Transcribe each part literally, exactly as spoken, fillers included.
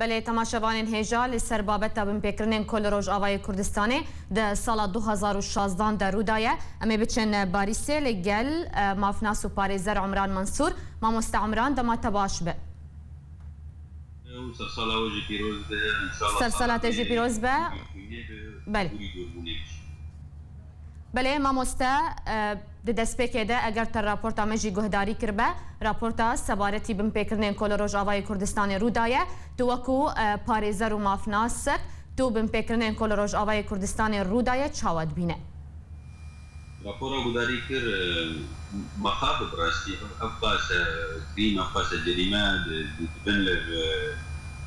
Belê, temaşevanên hêja, li ser babeta binpêkirinên ku li Rojavayê Kurdistanê di sala du hazar û şazdan de rû daye, em ê biçin Parîsê, li gel, e, mafnas û parêzer Umran Mansûr. Mamoste Umran, dema te baş be. Û sersala we jî pîroz be, înşallah. Sersala te jî pîroz be. Belê. Belê, mamoste, e, di destpêkê de eger te raporta me jî guhdarî kiribe, raporta sebaretî binpêkirinên ku li Rojavayê Kurdistanê rû daye, tu wekû, e, parêzer û mafnasek, tu binpêkirinên ku li Rojavayê Kurdistanê rû daye çawa dibîne? Rapora guhdarî kir, e, mexab bi rastî, ev qase krîm, ev qase cerîme di, di, dibin li,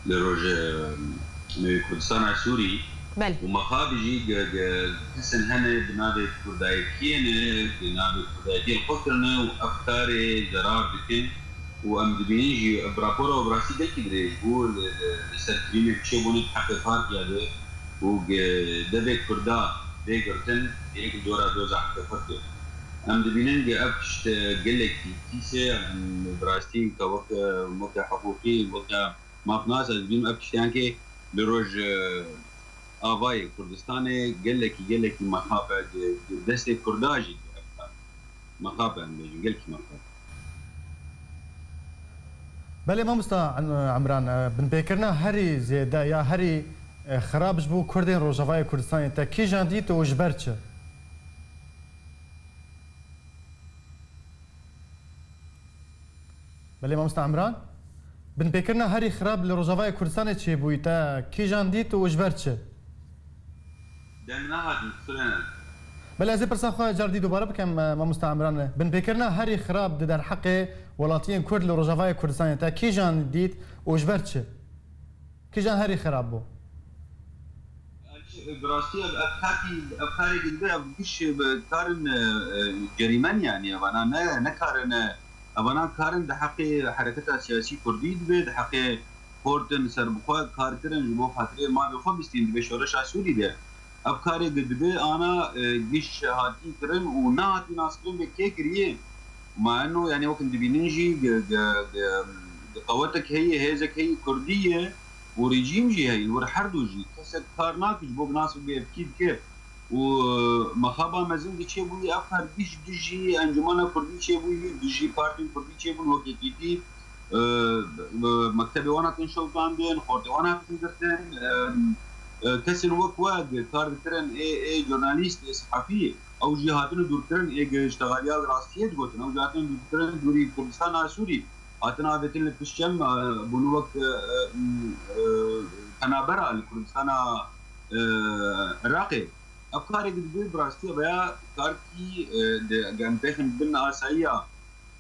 li roj, e, Kurdistana Sûrî. Belê. Û mexab jî ge, ge, kesin hene bi navê Kurdayetiyê ne, bi navê Kurdayetiyê li xwe kirine û ev karê zerar dikin. Û em dibînin jî, ev rapora bi rastî gelkî dirêj bû, li, li, li ser krîmê çêbûne di heqê partiya de û ge, devê Kurda bê girtin, êk li dora doza heqê xwe kir. Em dibînin ge ev tişt gelekî pîs e, em bi rastî ke weke, weke hiqûqî, weke mafnas, ez dibînim ev tiştê enkê li roj, e, avayê Kurdistanê gelekî, gelekî mexab e, di, di destê Kurda jî ev mexab e, em bêjin, gelkî mexab. Belê mamosta Em-, Emran, e, binpêkirina herî zêde ya herî, e, xirab ji bo Kurdên Rojavayê Kurdistanê te kîjan dît û ji ber çi? Belê mamosta Emran, binpêkirina herî xirab li Rojavayê Kurdistanê çêbûyî te kîjan dît û ji ber çi? Dem nehatin, kusura ne. Belê ez ê pirsa xwe car dî dubare bikim, e, mamosta Emran. Binpêkirina herî xirab di derheqê welatiyên Kurd li Rojavayê Kurdistanê te kîjan dît û ji ber çi? Kîjan herî xirab bû? Bi rastî ev, ev karkî, ev karê gilde, ev giş, e, karin, e, e, cerîmen, yanî evana ne, ne karin, e, evana karin di heqê hereketa siyasî kurdî dibe, di heqê xortin serbixwe kar kirin, ji bo xatirê mavê xwe bistîn dibe şoreşa Sûrî de. Ev karê gi dibe ana, e, giş hatî kirin û nehatî naskirin bê kê kiriye. Ma eno, yanî wek dibînin jî gi, gi, gi, gi qewetek heye, hêzek heye kurdî ye û rejîm jî heye. Li wir her du jî kesek kar nake ji bo bi nas bibe ev kî dike. Û, e, mexaba mezin di çêbûyî ev kar giş dijî Encûmena Kurdî çêbûyî, dijî partiyên Kurdî çêbûn, wek Yekîtî, e, e, mektebê wan hatin şewitandin, xortê wan hatin girtin, e, e, kesên wek we di kar dikirin, ê, ê jurnalîst, ê sehefî, ew jî hatine dûrkirin, ê gi ji texaliya rastiyê digotin, ew jî hatine dûrkirin dûrî Kurdistana Sûrî, hatine avêtin li pişt çem, e, bûne wek, e, e, e, penabera li Kurdistana, e, Iraqê. Ev karê dibe bi rastî veya karkî, e, di, em bêxin bin asayiya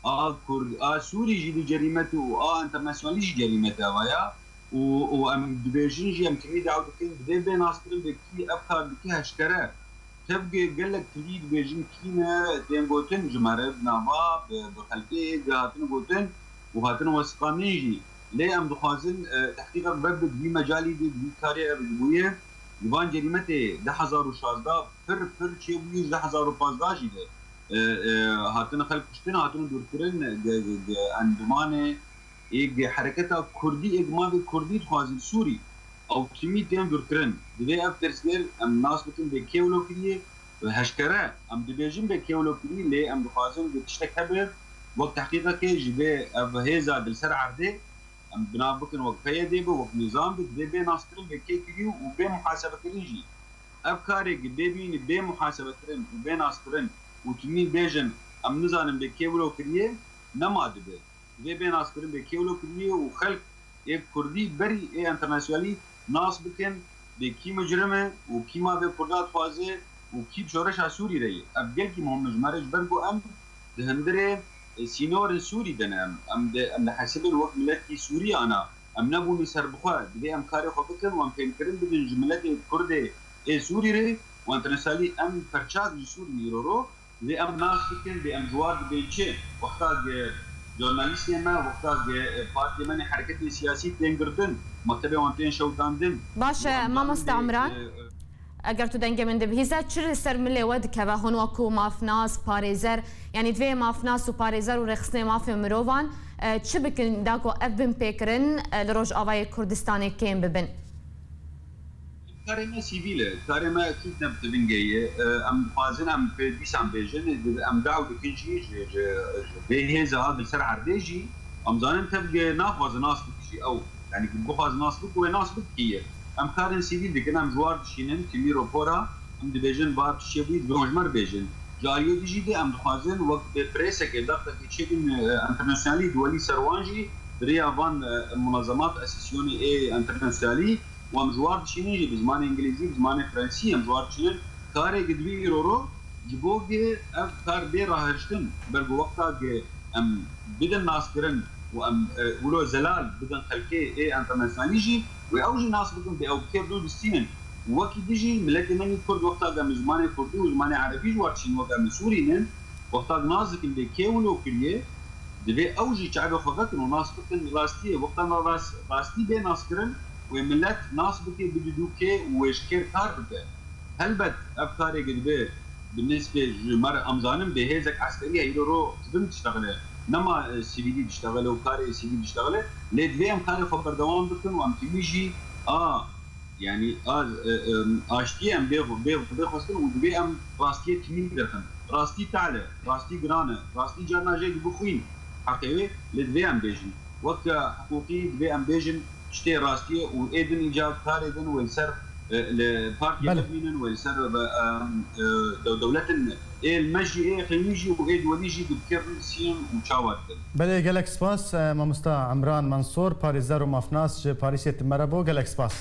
a Kurd, a Sûrî jî di cerîmet û a enternasyonalî jî cerîmet e vaya. Û, û em dibêjin jî, em timî daw dikin, divê bê naskirin, vê kî ev kar dike heşkere. Tev ge-, gelek kilî dibêjin kî ne, tên gotin ji me re bi nava, bi, bi xelkê ge hatine gotin û hatine wesiqandin jî. Lê em dixwazin, e, tehqîqek vebe di vî mecalî de, di vî karê ev ji bo ye. Li van cerîmetê du hezar û şazda pir, pir çêbûyî, ji du hezar û pazdeh jî de, e, e, hatine xelk kuştin, hatine dûrkirin, ge-, ge-, ge-, endimanê ê ge-, hereketa kurdî, ê ge mavê kurdî dixwazin Sûrî, ew timî tên dûrkirin. Divê ev pirsgir em nas bikin bê kê wilo kiriye, heşkere em dibêjin bê kê wilo kirî, lê em dixwazin ku tiştek hebe, wek tehqîqekê ji vê ev hêza di li ser erdê, em bi nav bikin wek P Y D be, wek nîzam be, divê bê naskirin bê kê kirî û bê muhasebekirin jî. Ev karê ki bê bînî bê muhasebekirin û bê naskirin û timî bêjin, em nizanin bê kê wilo kiriye, nema dibe. Divê bê naskirin bê kê wilo kiriye û xelk ê kurdî berî ê enternasyonalî nas bikin, bê kî micrim e û kî mavê kurda dixwaze û kî bi şoreşa Sûrî re ye. Ev gelkî muhim e ji me re, ji ber ku em di hundirê, e, sînorên Sûrî de ne. Em, em di, em dihesibin wek miletî Sûrî ana. Em nebûne serbixwe. Divê em karê xwe bikin û em fêmkirin bidin ji miletê Kurdê ê Sûrî re û enternasyonalî em perçak ji Sûrî îro ro. Divê em nas bikin, divê em ji war dibên çi? Wexta ge jurnalîstê me, wexta ge, e, partiyê me nê hereketê siyasî tên girtin, mektebê wan tên şewitandin. Baş e, mamoste Umran. E, Eger tu dengê min dibihîze, çi li ser milê we dikeve? Hûn wekû mafnas, parêzer, yanî divê mafnas û parêzer û rêxistinê mafê mirovan, e, çi bikin da ku ev binpêkirin, e, li Rojavayê Kurdistanê kêm bibin? Karê me sivîl e, karê me ekîd ne bi tivingê ye. E, em dixwazin, em pê dîsan bêjin, em daw dikin jî ji, ji, ji vê hêza di ser erdê jî, em zanin tevgê naxwazin nas bike jî ew. Yanî ku bixwazin nas bike, wê nas bike ye. Em karên sivîl dikin, em ji war dişînin, timî rapora, em dibêjin, bar tiştê bûyî, divê hûn ji me re bêjin. Ji aliyê din jî de em dixwazin wek bi preseke, daxtekê çêkin, e, enternasyonalî, duwelî ser wan jî, bi rêya van, e, munazemat, asîsyonê ê enternasyonalî, û em ji war dişînin jî bi zimanê îngilîzî, bi zimanê frensî em ji war dişînin. Karê gi divê îro ro, ji bo gi ev kar bê rahiştin, ber bi wexta gi em bidin naskirin û em, e, wilo zelal bidin xelkê ê enternasyonalî jî, wê ew jî nas bikin, bê ew kêr dû distînin. Û wekî dijî miletê me yê Kurd, wexta gi em zimanê Kurdî û zimanê Erebî ji war dişînin, wek em li Sûrî nin, wexta nas dikin bê kê wilo kiriye, divê ew jî çavê xwe vekin û nas bikin rastiyê. Wexta me rast-, rastî bê naskirin, wê milet nas bike, bide dû kê û wê ji kêr kar bike. Helbet ev karê gi dibe bi nisbê ji me re, em zanin bê hêzek eskerî heyro ro ji bin diştexile, nema, e, sivîlî diştexile û karê sivîl diştexile, lê divê em karê xwe berdewam bikin û em timî jî a, yanî a, e, e, aştiyê em bê, bê, bê xwestin û divê em rastiyê timî derxin. Rastî tehl e, rastî giran e, rastî carna jê dibixwîn heqê wê, lê divê em bêjin. Wek hiqûqî divê em bêjin, tiştê rastî ye û ê din îcar karê din wê li ser, e, li partiyê Belê. Bimînin, wê li ser, e, e, dew-, dewletin ê li me jî, ê iqlîmî jî û ê duwelî jî dibkevin sîn û çawa dikin. Belê, gelek spas, e, mamosta Emran Mansur, parêzer û mafnas ji Parîsê, tu me re bû. Gelek spas.